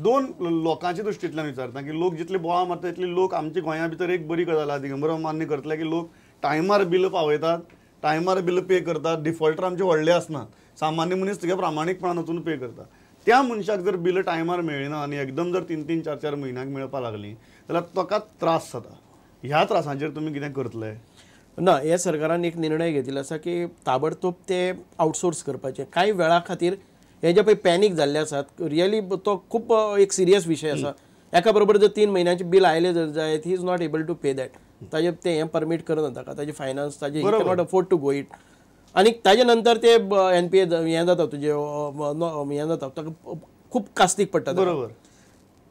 दोन लोकांच्या दृश्टींतल्यान विचारता की लोक जितले बोळा मारता तितले लोक आमच्या गोंया भितर एक बरी गजाल आहा, दिगंबर मान्य करतले की लोक टायमार बिल पावयतात, टायमार बिल पे करतात, डिफॉल्टर आमचे व्हडले आसनात, सामान्य मनीस तुगे प्रामाणीकपणान वचून पे करता. त्या मनशाक जर बिल टायमार मेळना आनी एकदम जर 3-3, 4-4 म्हयन्याक मेळपाक लागली जाल्यार ताका त्रास जाता. ह्या त्रासांचेर तुमी कितें करतले? ना, हे सरकारान एक निर्णय घेतिल्लो आसा की ताबडतोब ते आउटसोर्स करपाचे कांय वेळा खातीर. हे जे पळय पॅनीक जाल्ले आसात, रियली तो खूब एक सिरियस विशय आसा. एका बरोबर जर 3 म्हयन्याचें बील आयलें जर जायत, he is not able to pay that. ताजे ते हें परमीट करना ताका, ताजे फायनान्स ताजे he cannot afford to go it. आनी ताजे नंतर ते एनपीए हें जाता, तुजें हें जाता, ताका खूब कास्तीक पडटा. बरोबर,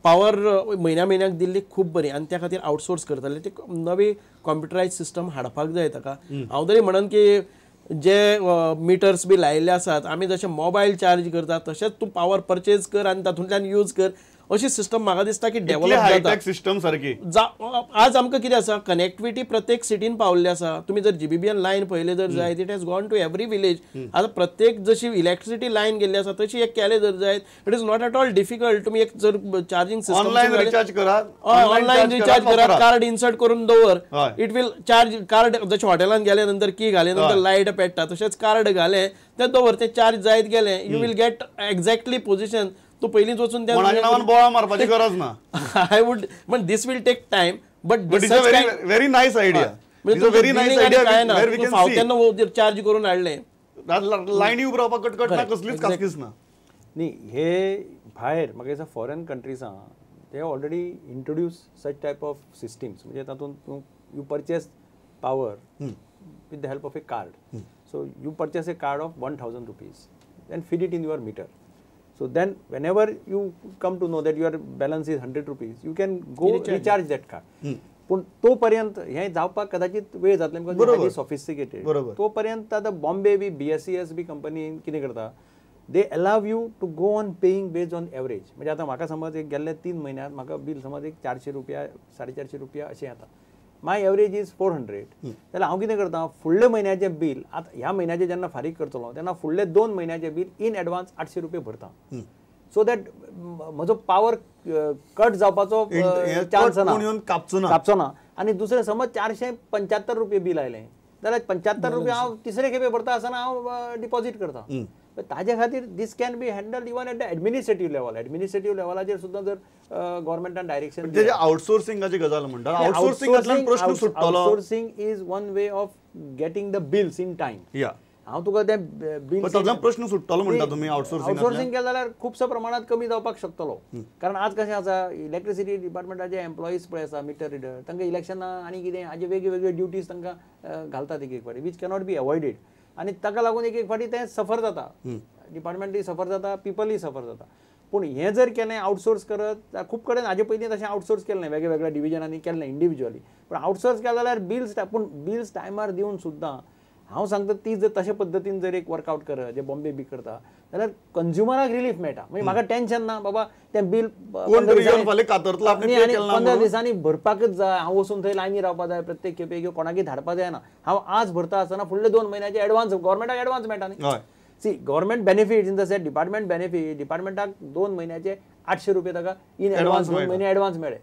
पावर म्हयन्या म्हयन्याक दिल्ली खूब बरी आनी त्या खातीर आउटसोर्स करताले. ते नवी कॉम्प्युटरायज सिस्टम हाडपाक जाय ताका. हांव तरी म्हणन की जे मिटर्स बी लायिल्ले आसात, आमी जशे मोबायल चार्ज करतात तशेंच तूं पावर परचेज कर आनी तातूंतल्यान यूज कर, अशी सिस्टम म्हाका दिसता की डेव्हलप जाता सिस्टम सारकी. आज आमकां कितें आसा, कनेक्टिविटी प्रत्येक सिटीन पावल्ली आसा. तुमी जर GBBN line पळयले जर जायत, it has gone to every village. आतां प्रत्येक जशी इलेक्ट्रिसिटी लायन गेल्ली आसा तशी एक केले जर जायत, it is not at all difficult. तुमी एक जर चार्जिंग सिस्टम ऑनलायन रिचार्ज करात, ऑनलायन रिचार्ज करात, कार्ड इन्सर्ट करून दवर, it will charge card. जशें हॉटेलान गेले नंतर की घाले नंतर लायट पेट्टा, तशेंच कार्ड घालें तें दवर, तें चार्ज जायत गेलें, you will get exactly position. तूं पयलींच वचून त्या बोळा मारपाची गरज ना. I would, पण this will take time, but it's a very very nice idea. Very nice idea. काय ना, फाव तेन्ना चार्ज करून हाडलें, लायनी उबो रावपाक कटकट ना, कसलीच कासकीच ना. न्ही, हे भायर म्हाका दिसता फॉरेन कंट्रीजां ते already introduce such type of systems. म्हणजे तातूंत तूं you purchase power with the help of a card. So you purchase a card of 1000 rupees and feed it in your meter. So then whenever you come to know that your balance is 100 rupees, you can go recharge that card. पूण तो पर्यंत हे जावपाक कदाचित वेळ जातलो, because highly sophisticated. तो पर्यंत आतां बॉम्बे बी BSES बी कंपनी कितें करता, they allow you to go on paying based on average. म्हणजे आतां म्हाका समज एक गेल्ले 3 म्हयन्यांत म्हाका बील समज एक 400 रुपया, 450 रुपया अशें येता, माय एवरेज is 400. जाल्यार हांव कितें करता, फुडल्या म्हयन्याचें बील आतां ह्या म्हयन्याचें जेन्ना फारीक करतलो तेन्ना फुडले 2 म्हयन्याचें बील इन एडवान्स 800 रुपये भरता, सो that म्हजो पावर कट जावपाचो चान्स ना, कापचो ना. आनी दुसरें समज 475 रुपये बील आयलें जाल्यार 75 रुपया हांव तिसरे खेपे भरता आसतना हांव डिपॉजीट करता. ताजे खातीर this can be handled even at the administrative level. Administrative लेवलाचेर सुद्दां जर गव्हर्मेंटान डायरेक्शन, आउटसोर्सिंगाची गजाल म्हणटा, आउटसोर्सिंगांतल्यान प्रश्न सुट्टलो. Outsourcing is one way of getting the bills in time. हांव तुका तें बील प्रश्न सुट्टलो म्हणटा तुमी. आउटसोर्सिंग केलें जाल्यार खुबश्या प्रमाणांत कमी जावपाक शकतलो. कारण आज कशें आसा, इलेक्ट्रिसिटी डिपार्टमेंटाचे एम्प्लॉईज पळय आसा, मिटर रिडर, तांकां इलेक्शनां आनी कितें हाजे वेगळे वेगळे ड्युटीज तांकां घालतात एक एक फावटी, which cannot be avoided. आनी ताका लागून एक एक फावटी तें सफर जाता, डिपार्टमेंटूय सफर जाता, पिपलूय सफर जाता. पूण हें जर केलें आउटसोर्स करत, खूब कडेन हाजे पयलीं तशें आउटसोर्स केल्लें, वेगळे वेगळ्या डिविजनांनी केल्लें इंडिविज्युअली. पूण आउटसोर्स केलें जाल्यार बिल्स, पूण बिल्स टायमार दिवन सुद्दां हांव सांगता ती जर तशे पद्दतीन जर एक वर्कआउट करत जे बॉम्बे बी करता जाल्यार कंज्युमराक रिलीफ मेळटा. म्हणजे म्हाका टेन्शन ना बाबा तें बील 15 दिसांनी भरपाकच जाय, हांव वचून थंय लायनी रावपा जाय प्रत्येक खेपे, किंवा कोणाकय धाडपा जायना. हांव आज भरता आसतना फुडले 2 म्हयन्याचे एडवान्स गव्हर्मेंटाक एडवान्स मेळटा न्ही. See, government benefit in the sense department benefit, डिपार्टमेंटाक 2 म्हयन्याचे 800 रुपये ताका इन एडवान्स 2 म्हयने एडवान्स मेळ्ळे.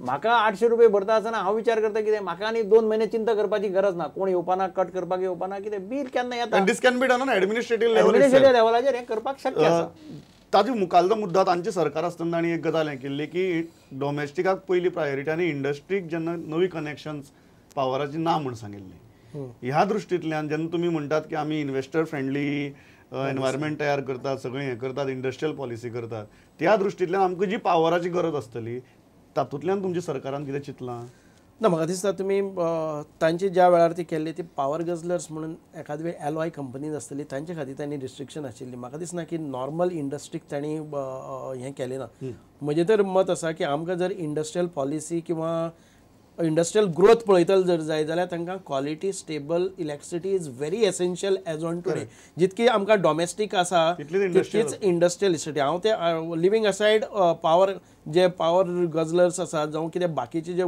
म्हाका 800 रुपये भरता आसतना हांव विचार करता कितें म्हाका आनी 2 म्हयने चिंता करपाची गरज ना, कोण येवपाना, कट करपाक येवपाना, कितें बील केन्ना येता. This can be done on administrative level. Administrative लेवलाचेर हें करपाक शक्य आसा. ताजे मुखाल्लो मुद्दा तांचे सरकार आसतना तांणी एक गजाल हें केल्ली की डोमेस्टिकाक पयली प्रायोरिटी आनी इंडस्ट्रीक जेन्ना नवी कनेक्शन्स पावराची ना म्हूण सांगिल्ली. ह्या दृश्टींतल्यान जेन्ना तुमी म्हणटात की आमी इन्वेस्टर फ्रेंडली एनवायरमेंट तयार करतात, सगळें हें करतात, इंडस्ट्रियल पॉलिसी करतात, त्या दृश्टींतल्यान आमकां जी पावराची गरज आसतली तातूंतल्यान तुमच्या सरकारान कितें चिंतलां ना? म्हाका दिसता तुमी तांची ज्या वेळार ती केल्ली ती पावर गजलर्स म्हणून एखाद वेळ एलॉय कंपनीज आसतली तांचे खातीर तांणी रिस्ट्रिक्शन आशिल्ली. म्हाका दिसना की नॉर्मल इंडस्ट्रीक तांणी हें केलें ना. म्हजें तर मत आसा की आमकां जर इंडस्ट्रियल पॉलिसी किंवा इंडस्ट्रियल ग्रोथ पळयतले जर जाय जाल्यार तांकां quality stable electricity is very essential as on today. जितकी आमकां डॉमेस्टीक आसा तितकीच इंडस्ट्रियल इलेक्ट्रिसिटी. हांव ते लिवींग असायड पावर जे पावर गजलर्स आसात जावं कितें बाकीचे जे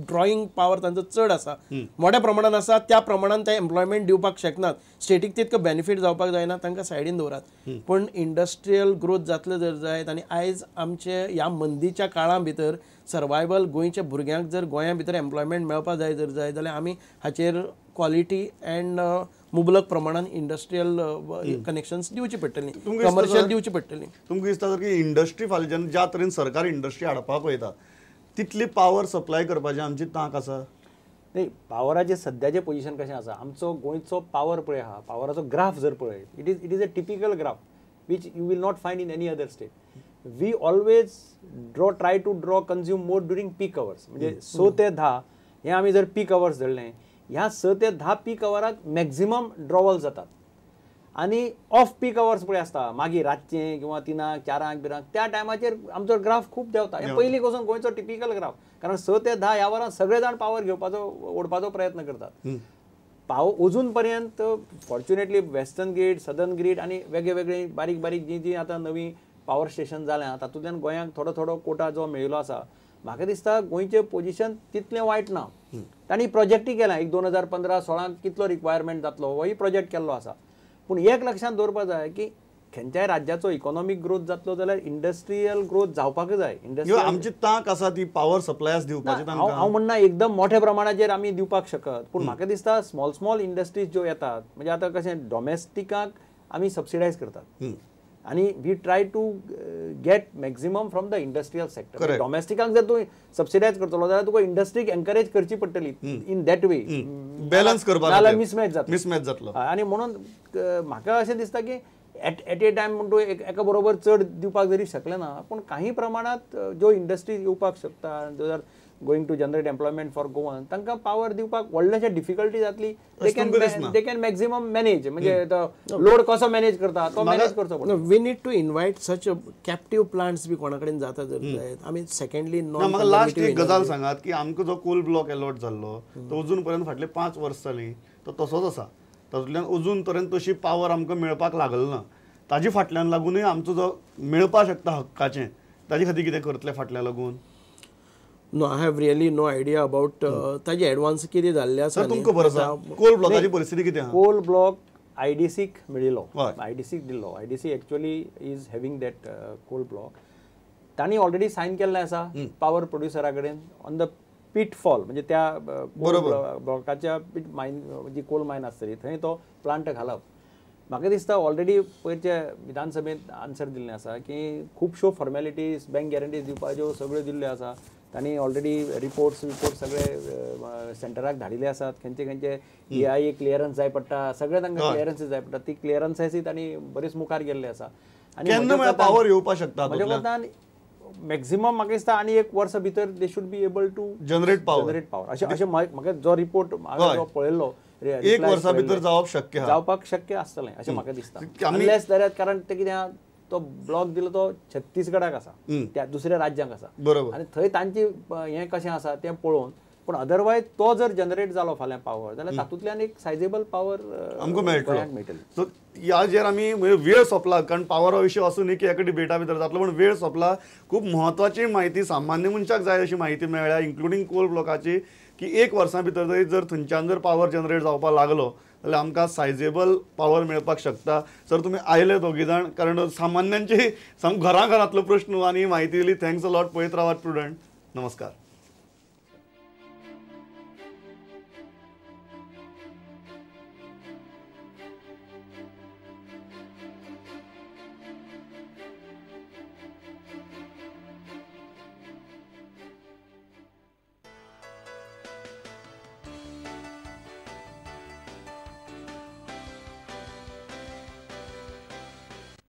ड्रॉइंग पावर तांचो चड आसा मोठ्या प्रमाणान आसा त्या प्रमाणान ते एम्प्लॉयमेंट दिवपाक शकनात, स्टेटीक तितको बेनिफीट जावपाक जायना, तांकां सायडीन दवरात. पूण इंडस्ट्रियल ग्रोथ जातले जर जायत आनी आयज आमचे ह्या मंदीच्या काळा भितर सर्वायवल गोंयच्या भुरग्यांक जर गोंया भितर एम्प्लॉयमेंट मेळपाक जाय जर जाय जाल्यार आमी हाचेर क्वॉलिटी अँड मुबलक प्रमाणान इंडस्ट्रियल कनेक्शन्स दिवची पडटली, कमर्शियल दिवची पडटली. तुमकां दिसता सर की इंडस्ट्री फाल्यां जेन्ना ज्या तरेन सरकार इंडस्ट्री हाडपाक पळयता तितली पावर सप्लाय करपाची आमची तांक आसा? न्ही, पावराचें सद्याचें पोजिशन कशें आसा, आमचो गोंयचो पावर पळय आहा, पावराचो ग्राफ जर पळय, it is a typical graph which you will not find in any other state. We always try to draw consume more during peak hours, म्हणजे 6 ते 10 हे आमी जर पीक अवर्स धरले, ह्या 6 ते 10 पीक अवराक मॅक्झिमम ड्रॉवल जातात आनी ऑफ पीक अवर्स पळय आसता मागीर रातचें किंवा 3 4 बिरांक त्या टायमाचेर आमचो ग्राफ खूब देंवता. हें पयलीं पासून गोंयचो टिपिकल ग्राफ, कारण 6 ते 10 ह्या वरां सगळे जाण पावर घेवपाचो ओडपाचो प्रयत्न करतात. अजून पर्यंत fortunately western grid, southern grid आनी वेगळे वेगळे बारीक बारीक जी जी आतां नवी पावर स्टेशन जाल्यां तातूंतल्यान गोंयांक थोडो थोडो कोटा जो मेळिल्लो आसा, म्हाका दिसता गोंयचें पोजिशन तितलें वायट ना. तांणी प्रोजेक्टूय केला एक 2015-16 कितलो रिक्वायरमेंट जातलो होय प्रोजेक्ट केल्लो आसा. पूण एक लक्षांत दवरपाक जाय की खंयच्याय राज्याचो इकॉनॉमीक ग्रोथ जातलो जाल्यार इंडस्ट्रियल ग्रोथ जावपाक जाय. आमची तांक आसा ती पावर सप्लायर्स दिवपाची. हांव म्हणना एकदम मोठ्या प्रमाणाचेर आमी दिवपाक शकत, पूण म्हाका दिसता स्मॉल स्मॉल इंडस्ट्रीज ज्यो येतात, म्हणजे आतां कशें डॉमेस्टिकाक आमी सबसिडायज करतात आनी we try to get maximum from the industrial sector. डॉमेस्टिकाक जर तूं सबसिडायज करतलो जाल्यार तुका इंडस्ट्रीक एनकरेज करची पडटली इन that way, balance करपाक जाल्यार मिसमॅच जातलो, मिसमॅच जातलो. आनी म्हणून म्हाका अशें दिसता की एट ए टायम म्हण तूं एका बरोबर चड दिवपाक जरी शकलें ना, पूण काही प्रमाणांत ज्यो इंडस्ट्रीज येवपाक शकता, those are going to generate employment for Goan, तांकां पावर दिवपाक व्हडलेशे डिफिकल्टी जातली. They can maximum manage, म्हणजे लोड कसो मॅनेज करता तो मॅनेज करचो पडटा. We need to invite such captive plants बी कोणा कडेन जाता जर जायत. आमी सेकंडली नॉन म्हाका लास्ट एक गजाल सांगात की आमकां जो कोल ब्लॉक अलॉट जाल्लो तो अजून पर्यंत फाटले 5 वर्स जालीं तो तसोच आसा, तातूंतल्यान अजून पर्यंत तशी पावर आमकां मेळपाक लागल ना. ताजे फाटल्यान लागूनय आमचो जो मेळपाक शकता हक्काचें ताजे खातीर कितें करतले फाटल्यान लागून? No, I have really no idea about ताजे एडवान्स कितें जाल्ले आसा. तुमकां खबर आसा कोल ब्लॉकाची परिस्थिती कितें आसा? कोल ब्लॉक आयडीसीक मेळिल्लो, आयडीसीक दिल्लो. IDC actually is having that coal block. तांणी ऑलरेडी सायन केल्लें आसा पावर प्रोड्युसरा कडेन ऑन the pitfall, म्हणजे त्या ब्लॉकाच्या पीट मायन जी कोल मायन आसतली थंय तो प्लांट घालप. म्हाका दिसता ऑलरेडी पयरचे विधानसभेंत आन्सर दिल्लें आसा की खुबश्यो फॉर्मेलिटीज, बँक गॅरंटीज दिवपाच्यो सगळ्यो दिल्ल्यो आसा. तांणी ऑलरेडी रिपोर्ट्स सगळे सेंटराक धाडिल्ले आसात. खंयचे खंयचे EIA clearance जाय पडटा, सगळे तांकां क्लियरन्सीस जाय पडटा, ती क्लियरन्सीस तांणी बरीच मुखार गेल्ले आसा. आनी पावर येवपाक शकता म्हज्या मतान मॅक्झिमम म्हाका दिसता आनी एक वर्सा भितर they should be able to generate power. अशें अशें म्हाका जो रिपोर्ट हांवें जो पळयल्लो एक वर्सा भितर जावप शक्य जावपाक शक्य आसतलें अशें म्हाका दिसता. अनलेस जाल्यार, कारण तें कितें तो ब्लॉक दिलो तो छत्तीसगडाक आसा, त्या दुसऱ्या राज्यांक आसा, बरोबर, आनी थंय तांची हें कशें आसा तें पळोवन. पूण अदरवायज तो जर जनरेट जालो फाल्यां पावर जाल्यार तातूंतल्यान एक सायजेबल पावर आमकां मेळटली. सो ह्याचेर आमी वेळ सोंपला, कारण पावरा विशीं असो न्ही की एका डिबेटा भितर जातलो, पूण वेळ सोंपला. खूब म्हत्वाची म्हायती सामान्य मनशाक जाय अशी म्हायती मेळ्ळ्या, इन्क्लुडींग कोल ब्लॉकाची, की एक वर्सां भितर जरी जर थंयच्यान जर पावर जनरेट जावपाक लागलो जाल्यार आमकां सायजेबल पावर मेळपाक शकता. सर तुमी आयले दोगी जाण, कारण सामान्यांची घरां घरांतलो प्रश्न आनी म्हायती दिली. Thanks a lot. पळयत रावात प्रुडंट. नमस्कार.